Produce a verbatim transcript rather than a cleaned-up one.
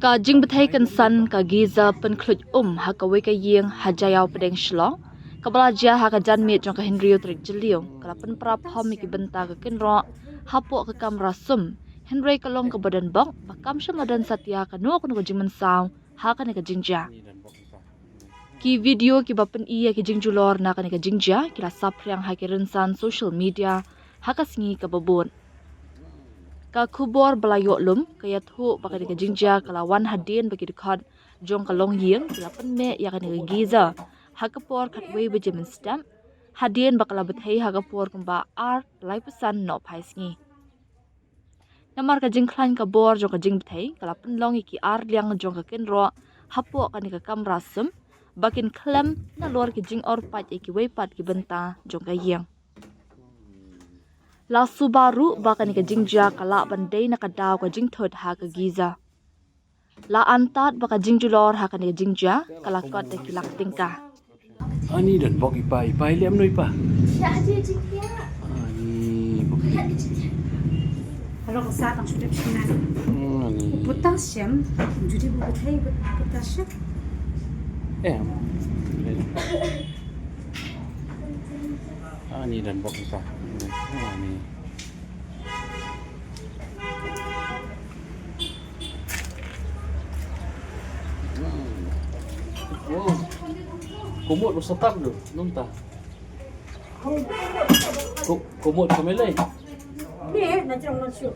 Ka jingbthei kynsan ka Giza pynkhluit um ha kawei ka ïing ha Jaiaw Pdeng Shillong, kaba la jia ha ka janmiet jong ka hynriew tarik Jylliew, ka la pynpra phom ïa ki bynta ka kynroh hapoh ka kamra sum, hynrei ka long kaba donbok ba kam shym la don satia kano kano ka jingmynsaw ha kane ka jingjia. Ki video kiba pyni ïa ki jingjulor na kane ka jingjia ki la saphriang ha ki rynsan social media ha ka sngi kaba bud. Ka khubor ba la ïoh lum ka ïathuh ba kane ka jingjia ka la wan hadien ba ki dkhot jong ka longïing ki la pynmih ïa kane ka Giza ha ka por khatwei baje mynstep, hadien ba ka la bthei ha ka por kumba ar laiphew nokphai sngi. Namar ka jingkhlaiñ ka bor jong ka jingbthei ka la pynlong ïa ki ar liang jong ka kynroh hapoh kane ka kamra sum ba kin khlem nalor ki jingor pait ïa kiwei pat ki bynta jong ka ïing. La suba ruh ba kane ka jingjia ka lah ban dei na ka daw ka jingthut ha ka Giza. La antad ba ka jingjulor ha kane ka jingjia ka la kot da ki lak tyngka. Ani donbok i pa, i pa i leh kumno i pa? Ani bok. Halo, ka sa tang sudah sini. Ani. Potassium, jadi buku teh potassium. Eh. Ani donbok i pa. Ani. Kumut ba satan tu, nung ta. Kumut ka melei. Ni, nanti orang masuk.